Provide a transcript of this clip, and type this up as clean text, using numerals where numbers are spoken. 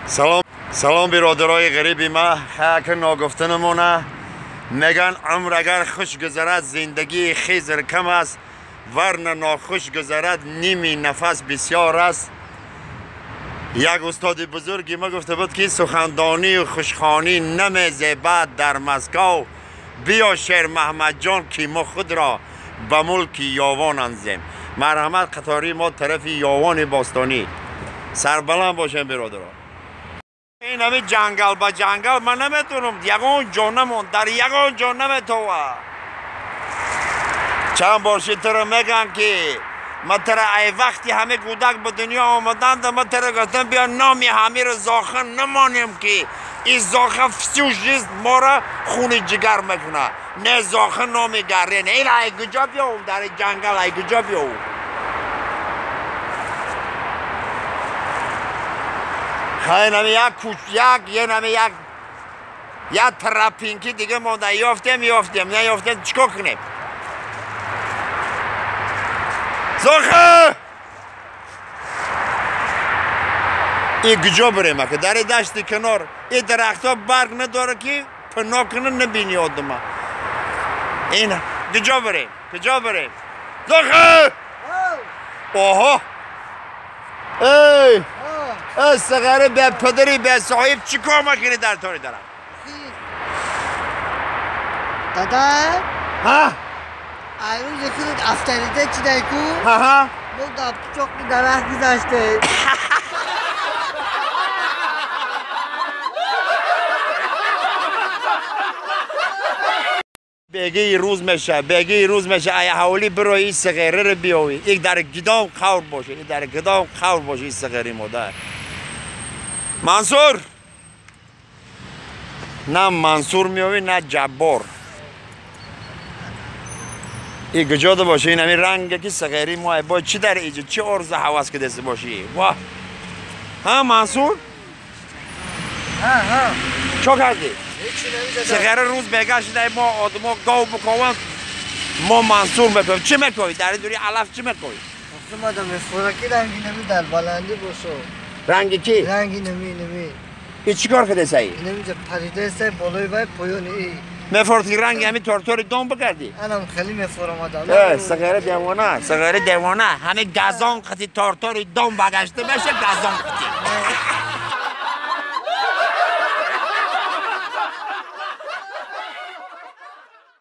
Салом салом биродарои ғариби ма, хаки ногуфта намона. Меган умр агар хуш гузарад, зиндагии Хизр кам аст, варна нохуш гузарад, ними нафас бисёр аст. Як устоди бузурги ма гуфта буд, ки сухандонию хушхонӣ намезебад дар Москав. Биё, Шер Маҳмадҷон, ки мо худро ба мулки Ёвон анзем. Марҳамат, қатори мо тарафи Ёвони бостонӣ. Сарбаланд бошем, биродарон. Ин ҳами ҷангал ба ҷангал ман наметавонам, ягон ҷо намон, дар ягон ҷо наметова. Чанд бор шитро мегӯям, ки ман тара ай вақти ҳаме кӯдак ба дунё омаданд, ман тара гуфтам, биё номи ҳамиро зоха намонем, ки ин зоха всю жизнь мора хуни ҷигар мекунад. Не зоха номи гарен. Ин ай куҷо биёв, дар ҷангал ай куҷо биёв? Хай, нами як куч, як е нами як тропинки дига монда. Ёфтем, ёфтем, наёфтем, чикор кунем? Зоха, и куҷо бирем, ака? Дар дашти канор и дарахтҳо барг надора, ки пино куна, набини одама. Ин куҷо бирем, куҷо бирем, Зоха? Оҳо, эй эй, сағари бепадари бесоҳиб, чӣ кор мекунӣ дар тори дарахт? Дада. Ҳа. Айрӯзи худат авторитет чидай ку. Ҳаҳа. Мо дар пучоқи дарахт гузаште. Бегии рӯз меша, бегии рӯз меша, ай ҳавлӣ бирои, и сағереро биёвӣ. Ик дар гидом қавр боше, и дар гидом қавр боше, и сағери модар. Мансур, на Мансур меёвӣ, на Ҷаббор. И куҷода боше? Ин ҳамин ранге, ки сағери мо бо чӣ дар иҷо чӣ орзу ҳавас кидаси бошӣ? Ва ҳа, Мансур, чо кардӣ? Сағери рӯз бега шидай, мо одамо гов бикованд, мо Мансур мекунем. Чӣ мекоӣ дар ин дури алаф, чӣ мекоӣ? Омадам мефораки ранги нами дар баландӣ бошо. Ранги кӣ? Ранги нами, нами. И чӣ кор кардесаи? Инамиҷа паридаесай болои вай, поёни и. Мефорти ранги ҳамин тортори дом бикардӣ? Анам хеле мефоромадам. Сағери девона, сағери девона, ҳамин газон қати тортори дом багашта меша, газон қати.